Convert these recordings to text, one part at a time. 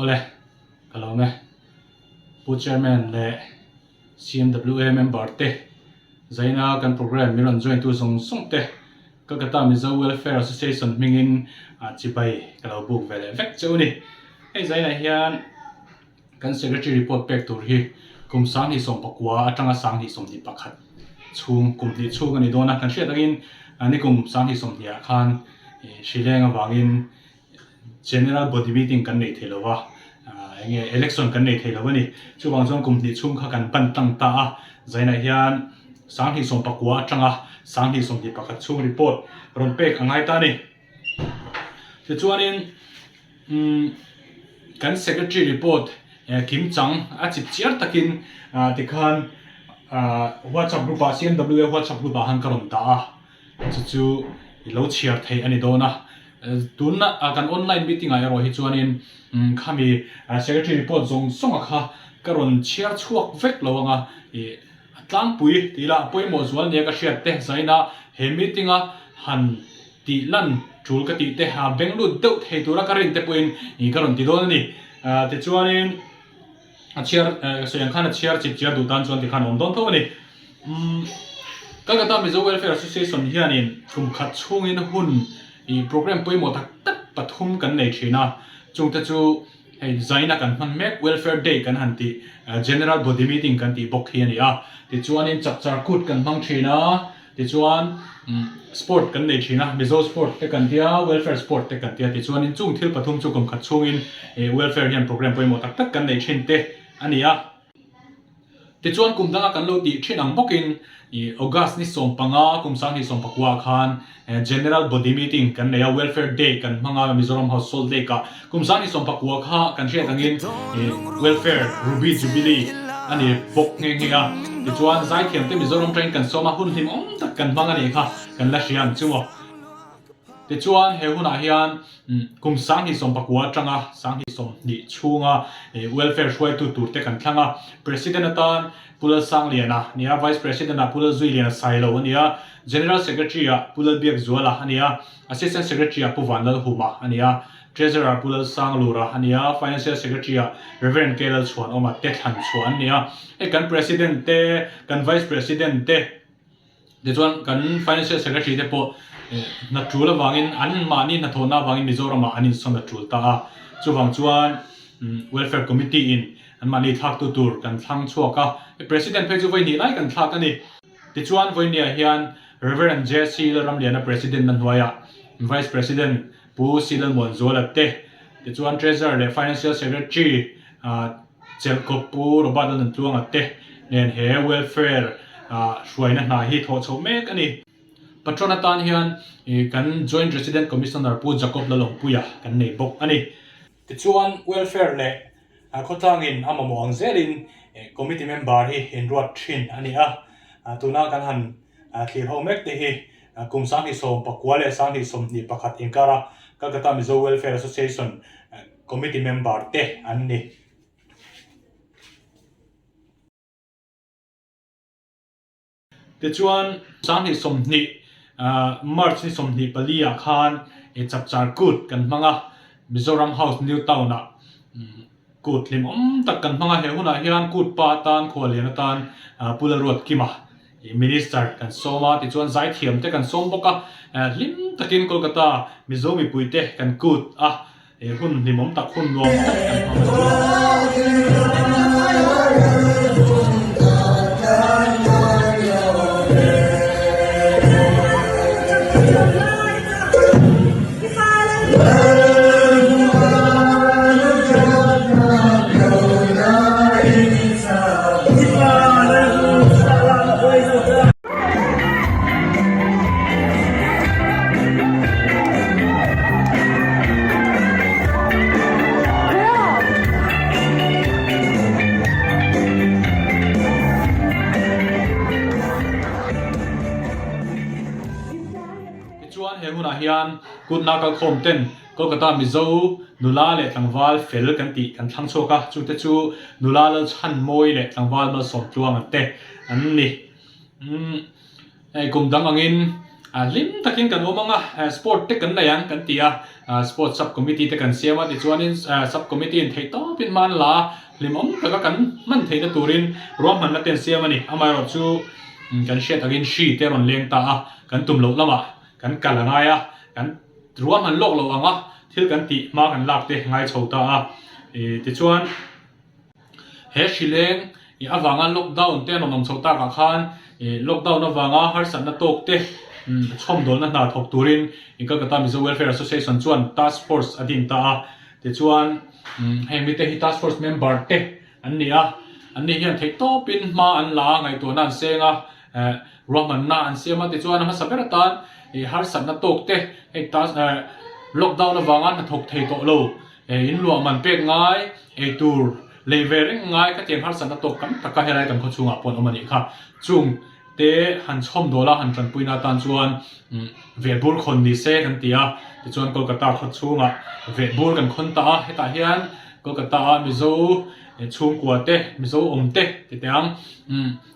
Awle, ka lawm e. Pu Chairman leh CMWA member te zaina kan programme min rawn join tu zawng zawng te Kolkata Mizo Welfare Association hmingin chibai ka lo buk ve leh vek cheu a ni. Hei zainah hian kan Secretary report pek tur hi kum 2019 atanga 2021 chhung kum hnih chhung a ni dawn a. Kan hriat angin nikum 2020 ah khan hrileng avangin General Body Meeting kan nei thei lo va, eng nge election kan nei thei lo a ni. Chuvang chuan kum hnih chhung kha kan ban tlang ta a, zainah hian 2019 atanga 2021 chhung report rawn pek a ngai ta a ni. Tichuanin kan Secretary report kim chang a chip chiar takin tikhan WhatsApp group ah CMWA WhatsApp group ah khan ka rawn dah a. Chu chu i lo chhiar theih a ni dawn a. Tuna kan online meeting ah erawh hi chuanin khami secretary report zawng zawng a kha ka rawn chhiar chhuak vek lo anga i a tlangpui tih ila a pawimawh zual nia ka hriat te zaina he meeting a han tih lan tul ka tih te a beng lut deuh thei tura ka rin te pawhin i ka rawn ti dawn a ni. Tichuanin. A chhiar ka sawi ang khan a chhiar chip chiar duh tan chuan tikhan a awm dawn tho a ni. Umm Kolkata Mizo Welfare Association hianin kum khat chhungin hun ih programme pawimawh tak tak pathum kan nei thin a, chungte chu hei zaina kan hman mek Welfare Day kan han tih General Body Meeting kan tih bawk hi a ni a, tichuanin Chapchar Kut kan hmang thin a. Tichuan sport kan nei thin a, Mizo sport te kan tia, welfare sport te kan tia tichuanin chung thil pathum chu kum khat chhungin welfare hian programme pawimawh tak tak kan nei thin te a ni a. Tichuan kum danga kan lo tih thin ang bawkin August ni 15 kum 2019 ah khan General Body Meeting kan nei a, Welfare Day kan hmang a Mizoram House Salt Lake ah. Kum 2019 kha kan hriat angin Welfare Ruby Jubilee a ni bawk nghe nghe a. Tichuan zaithiam te Mizoram tangin kan sawm a, hun hlimawm tak kan hmang a nih kha kan la hria ang chu maw. Tichuan he hunah hian kum 2019 atanga 2020 chhunga Welfare hruaitu tur te kan thlang a. President atan Pu Lalsangliana a ni a, Vice President ah Pu Lalzuiliana Sailo a ni a, General Secretary ah Pu Lalbiakzuala a ni a, Assistant Secretary ah Pu Vanlalhuma a ni a, Treasurer Pu Lalsanglura a ni a, Financial Secretary ah Rev. K. Lalchhuanawma te thlan chhuah an ni a. Hei kan President te, kan Vice President te, tichuan kan Financial Secretary te pawh hna tul avangin an mahni hnathawhna avangin Mizoramah an insawn a tul ta a. Chuvang chuan Welfare Committee in an mahni thlaktu tur kan thlang chhuak a, President phei chu vawi hnih lai kan thlak a ni. Tichuan vawinia hian Rev. JC Lalramliana President na hnuaiah Vice President Pu C. Lalmuanzuala te, tichuan Treasurer leh Financial Secretary Chelhkawp Pu Robert Lalnuntluanga te nen he Welfare hruaina hna hi thawh chhoh mek a ni. Patron atan hian kan Joint Resident Commissioner Pu Jacob Lalawmpuia kan nei bawk a ni. Tichuan Welfare leh khawtlangin a mamawh ang zelin Committee member hi inruat thin a ni a, tuna kan han thlir ho mek te hi kum 2019 leh 2021 inkara Calcutta Mizo Welfare Association Committee member te an ni. Tichuan, 2020 March ni 24 ah khan Chapchar Kut kan hmang a, Mizoram House New Town ah Kut hlimawm tak kan hmang a, he hunah hian Kut pa atan khuallian atan Pu Lalruatkima Minister kan sawm a, tichuan zaithiam te kan sawm bawk a, hlim takin Kolkata Mizo mipui te kan Kut a. He hun hlimawm tak hun nuam tak kan hmang a ni. Tichuan he hunah hian kutna kalkhawm ten Kolkata Mizo nula leh tlangval fel kan tih kan thlang chhuak a, chute chu nula Lalchhanmawi leh tlangval Malsawmtluanga te an ni. Umm hei kum dang angin Hlim takin kan awm ang a, sport te kan nei ang kan ti a, sport sub committee te kan siam a, tichuanin sub committee in theih tawpin hma an la a, hlimawm taka kan hman theihna turin ruahmanna te an siam a ni. Amaherawh chu kan hriat angin hri te a rawn leng ta a, kan tum loh lamah kan kal a ngai a, kan ruahman lawk loh ang a, thil kan tih hma kan lak te ngai chho ta a, tichuan. He hrileng i avanga lockdown te an rawn awm chhoh takah khan i lockdown avanga harsatna tawk te chhawmdawlna hna thawk turin i Kolkata Mizo Welfare Association chuan task force a din ta a. Tichuan heng mite hi task force member te an ni a, anni hian theihtawpin hma an la a, ngaihtuahna an seng a, ruahmanna an siam a. Tichuan a hmasa ber atan i harsatna tawk te hei task lockdown avanga hnathawk thei tawh lo Ei in luah man pek ngai, ei tur lei ve reng ngai khatiang harsatna tawk tam taka helai kan khawchhungah pawh an awm a nih kha. Chung te han chhawm dawl a, han tanpuina atan chuan vehbur khawn ni se kan ti a, tichuan Kolkata khawchhungah vehbur kan khawn ta a, hetah hian Kolkata a Mizo chhungkua te, Mizo awm te ti teh ang.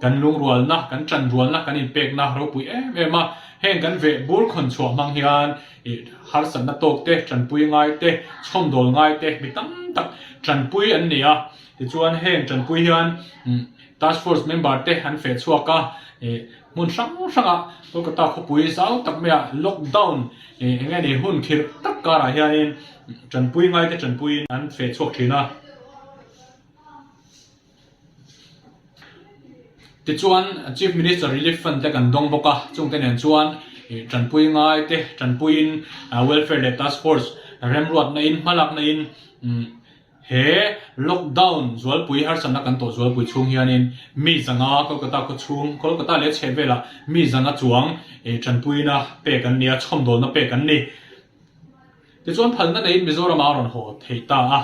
Kan lungrualna, kan tanrualna, kan inpekna ropui em em a, heng kan veh bur khawn chhuah hmang hian ih harsatna tawk te, tanpui ngai te, chhawmdawl ngai te mi tam tak tanpui an ni a. Tichuan heng tanpui hian task force member te an feh chhuak a, ih hmun hrang hrangah Kolkata khawpui zau tak maiah lockdown ih eng nge ni hun khirh tak karah hianin tanpui ngai te tanpuiin an feh chhuak thin a. Tichuan, Chief Minister Relief Fund te kan dawng bawk a, chungte nen chuan tanpui ngai te tanpuiin Welfare leh Task Force remruatna in hmalakna in he lockdown zualpui harsatna kan tawh zualpui chhung hianin mi zanga Kolkata khawchhung Kolkata leh chhehvelah mi zanga chuang tanpuina pek an ni a, chhawmdawlna pek an ni. Tichuan phalna neiin Mizoram a rawn haw thei ta a,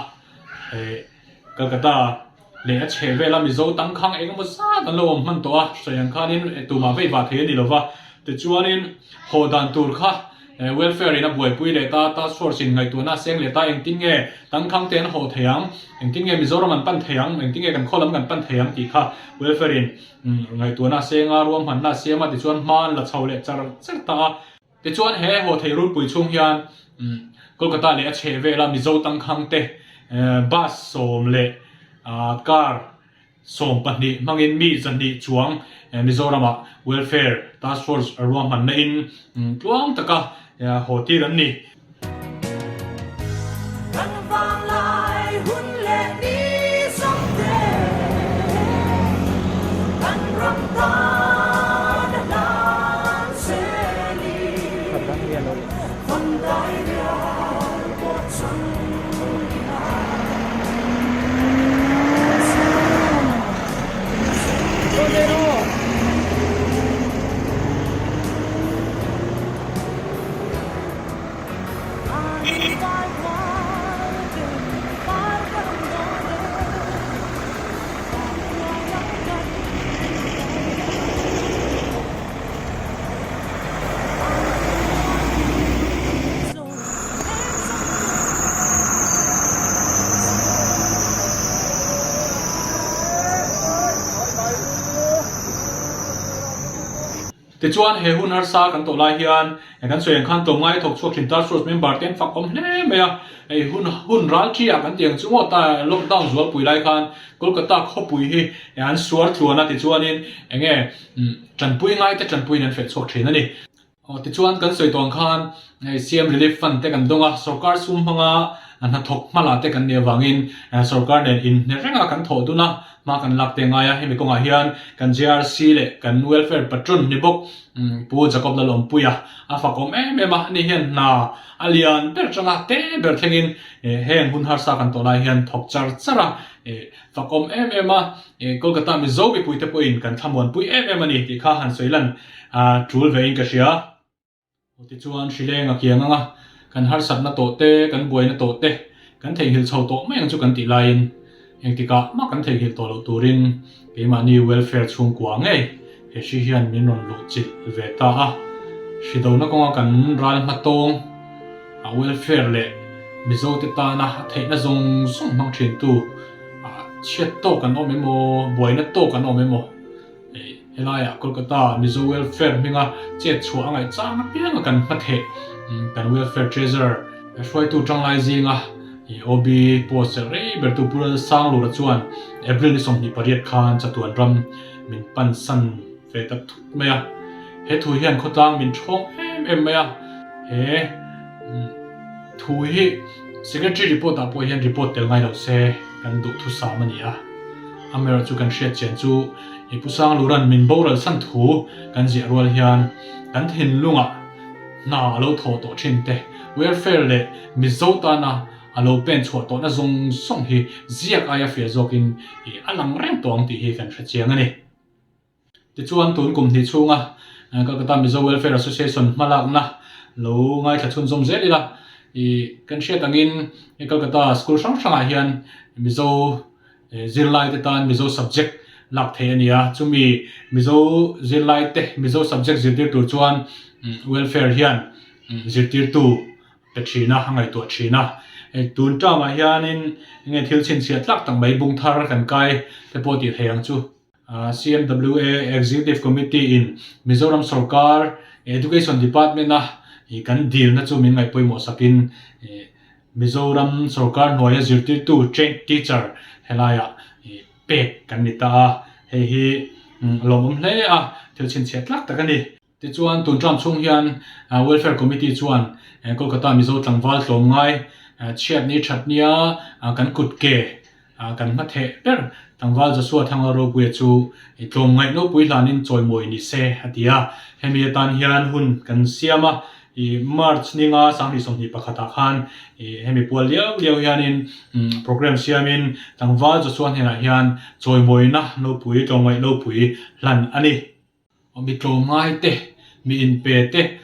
Calcutta leh a chheh vela Mizo tangkhang eng emaw zat an lo awm hman tawh a, sawi ang khanin tumah vei vah thei a ni lo va. Tichuanin haw dan tur kha welfare in a buaipui leh ta, task force in ngaihtuahna a seng leh ta, engtin nge tangkhang te an haw thei ang, engtin nge Mizoram an pan thei ang, engtin nge kan khaw lam kan pan thei ang tih kha welfare in ngaihtuahna a seng a, ruahmanna a siam a, tichuan hma an la chho leh char char ta a. Tichuan he haw thei rulpui chhung hian Kolkata leh a chheh vela Mizo tangkhang te bus sawm leh car 12 hmangin mi 200 chuang Mizoramah Welfare Task Force ruahmanna in tluang taka haw tir an ni. Kan vang lai hun leh ni zawng te kan ram tan a hlan zel i van dai rial pawh chang ila. Tichuan, he hun harsa kan tawh lai hian kan sawi ang khan tlawmngai thawk chhuak thin task force member te an fak awm hle mai a. Hei hun hun ral thi ah kan ti ang chu ngawt a, lockdown zualpui lai khan Kolkata khawpui hi an suar tluan a tichuanin enge tanpui ngai te tanpuiin an feh chhuak thin a ni. Aw tichuan kan sawi tawh ang khan hei CM Relief Fund te kan dawng a, sorkar sum hmanga hnathawk hmala te kan nih avangin sorkar nen inhne renga kan thawh dun a, hma kan lak te ngai a, hemi kawngah hian kan JRC leh kan Welfare Patron ni bawk Pu Jacob Lalawmpuia a fakawm em em a, ani hian hna a lian ber tanga te ber thlengin heng hun harsa kan tawh lai hian thawk char char a, fakawm em em a, Kolkata Mizo mipuite pawhin kan thlamuanpui em em a ni tih kha han sawi lan tul vein ka hria. Tichuan hrileng a kiang ang a, kan harsatna tawh te, kan buaina tawh te, kan theihnghilh chho tawh mai ang chu kan tih laiin engtikah mah kan theihnghilh tawh loh turin keimahni welfare chhungkua ngei he hri hian min rawn luh chilh ve ta a. Hridona kawnga kan ral hmatawng a welfare leh Mizote tana a theihna zawng zawng hmang thintu chhiat tawk an awm emaw, buaina tawk an awm emaw? Helaiah Kolkata Mizo Welfare hminga chet chhuah a ngaih chang apianga kan hmatheh kan Welfare Treasurer hruaitu tanglai zinga OB post chelh rei bertu Pu Lalsanglura chuan April ni 28 khan chatuan ram min pansan ve ta thut mai a. He thu hian khawtlang min thawng em em mai a. He thu hi Secretary report ah pawh hian report tel ngai lo se kan duh thusam a ni a. Amaherawhchu chu kan hriat chian chu i Pu Sangluran min boral san thu kan ziah rual hian kan thinlungah hna a lo thawh tawh thin te, welfare leh Mizo tana a lo pen chhuah tawhna zawng zawng hi ziak aia fiah zawkin a lang reng tawh ang tih hi kan hre chiang a ni. Tichuan, tun kum hnih chhunga Calcutta Mizo Welfare Association hmalakna lo ngaithla chhunzawm zel ila, ih kan hriat angin Calcutta school hrang hrangah hian Mizo zirlaite tan Mizo subject lak theih a ni a, chumi Mizo zirlaite Mizo subject zirtir tur chuan welfare hian zirtirtu pe thin a, a ngaihtuah thin a. Tun term-ah hianin enge thil chhinchhiah tlak tak mai bung thar kan kai te pawh tih theih ang chu. CMWA Executive Committee in Mizoram sorkar Education Department a kan dilna chu min ngaihpawimawh sakin Mizoram sorkar hnuaia zirtirtu, trained teacher, helaiah pek kan ni ta a, hei hi lawmawm hle a, thil chhinchhiah tlak tak a ni. Tichuan, tun term chhung hian Welfare Committee chuan Kolkata Mizo tlangval tlawmngai chhiatni thatnia kan kut ke kan hmatheh ber tlangval Joshua Thanga Ropuia chu tlawmngaih nopui hlanin chawimawi ni se a ti a. Hemi atan hian hun kan siam a, March ninga 2021 ah khan hemi pual liau liau hianin programme siamin tlangval Joshua hnenah hian chawimawina nopui tlawmngaih nopui hlan a ni. Mi tlawmngai te, mi inpe te,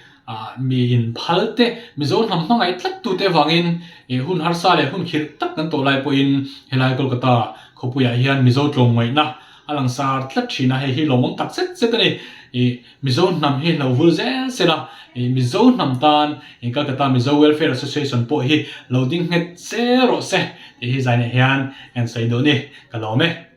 mi inphal te, Mizo hnam hmangaih tlat tute avangin hun harsa leh hun khirh tak kan tawh lai pawhin helai Kolkata khawpuiah hian Mizo tlawmngaihna a langsar tlat thin a, hei hi lawmawm tak zet zet a ni. Mizo hnam hi lo vul zel sela, Mizo hnam tan Kolkata Mizo Welfare Association pawh hi lo ding nghet zel rawh se tih hi zainah hian kan sawi duh a ni. Ka lawm e.